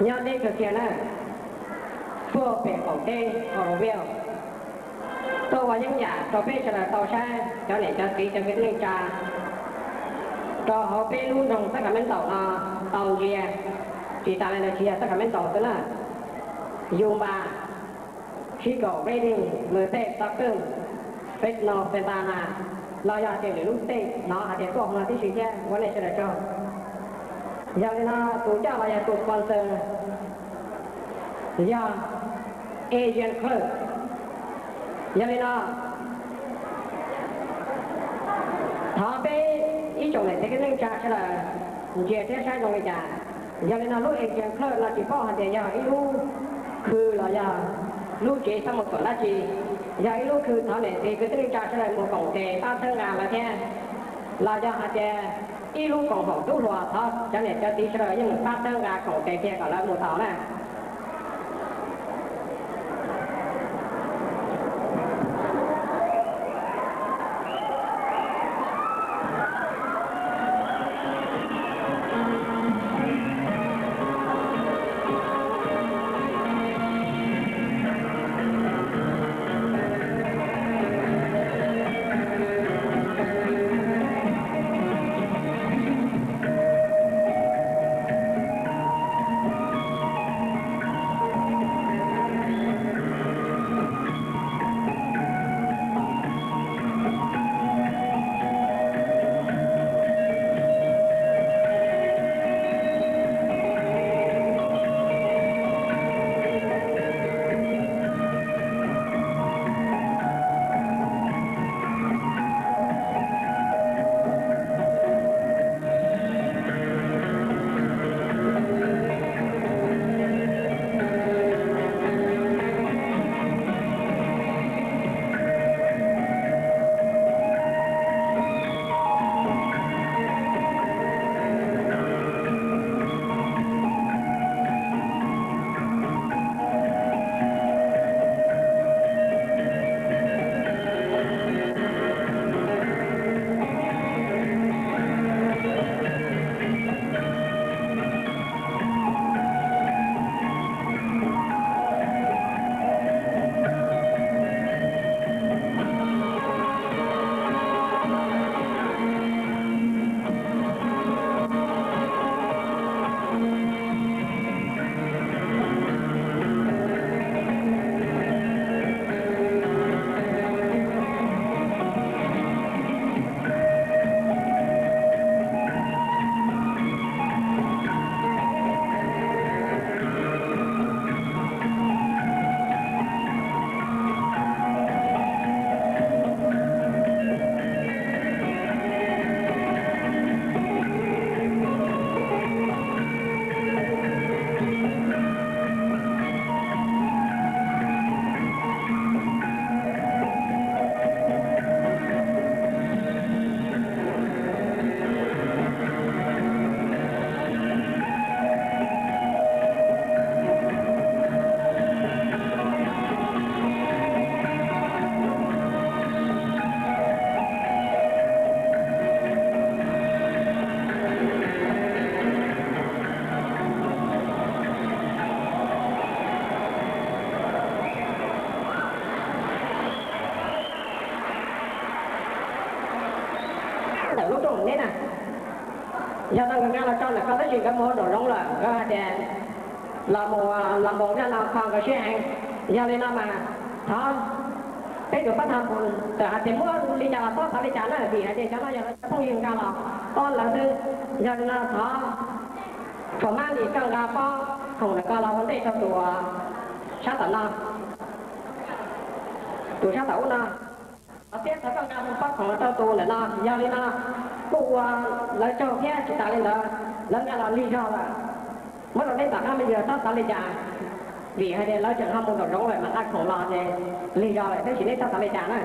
Nyob deb kawg kiag na, tuaj pem qaum teb Oroville, tuaj ua yeeb yam rau peb sawv daws tau saib, cov niam cov txiv cov kwv tij neej tsa, rau hauv peb lub nroog Sacramento no tau ntsia. Tsis tas li ntawd tsis yog Sacramento xwb na, Yuma, Chico, Redding, Merced, Stockton, Fresno, Santa Ana, los yog tias lwm lub state hnov hais tias tuaj hmo no tib si thiab ua nej sawv daws tsaug. Yog li no tus coj los yog tus sponsor yog Asian Club. Yog li no thov peb ib tsoom niam txiv kwv tij neej tsa sawv daws ntsia thiab saib zoo li cas. Yog li no lub Asian Club no tsis paub hais tias yog ib lub khw los yog lub tsev xab mus tuam dab tsi. Yog ib lub khw thov niam txiv kwv tij neej tsa sawv daws mus koom tes pab txhawb nqa lawv thiab, los yog hais tias ib lub koom haum tub hluas, thov cov niam cov txiv sawv daws yeej mus pab txhawb nqa koom tes kiag kom lawv mus tau na. Ntawm lub rooj neb na, yog tau nkawd nqa los tso ntawm ko tab sis nkawd mus nraum zoov lawm, nkawd hais tias los mus los npaum zaj no kho nkawd siab heev. Yog li no mas thov peb tus pab thab mus tawm hais tias muab li cas los txhob xav li cas na, vim hais tias cov no yog lawv cov phooj ywg nqa los pob lawv xwb. Yog li no thov pab mab lis koj nqa pob khoom ntawm ko los ua ntej rau tus sab tom no, tus sab tom ub no. Thov thiab thov koj nqa pob khoom los rau tus ntawm no. Yog li no kuj ua lawv tsaug thiab tsis tas li ntawd lawv nqa los lig zog lawm. Muab rau neb tom qab me ntsis txhob xav li cas, vim hais tias lawv tseem ho mus nraum zoov lawm mas nqa khoom los ces lig zog lawm tab sis neb txhob xav li cas na.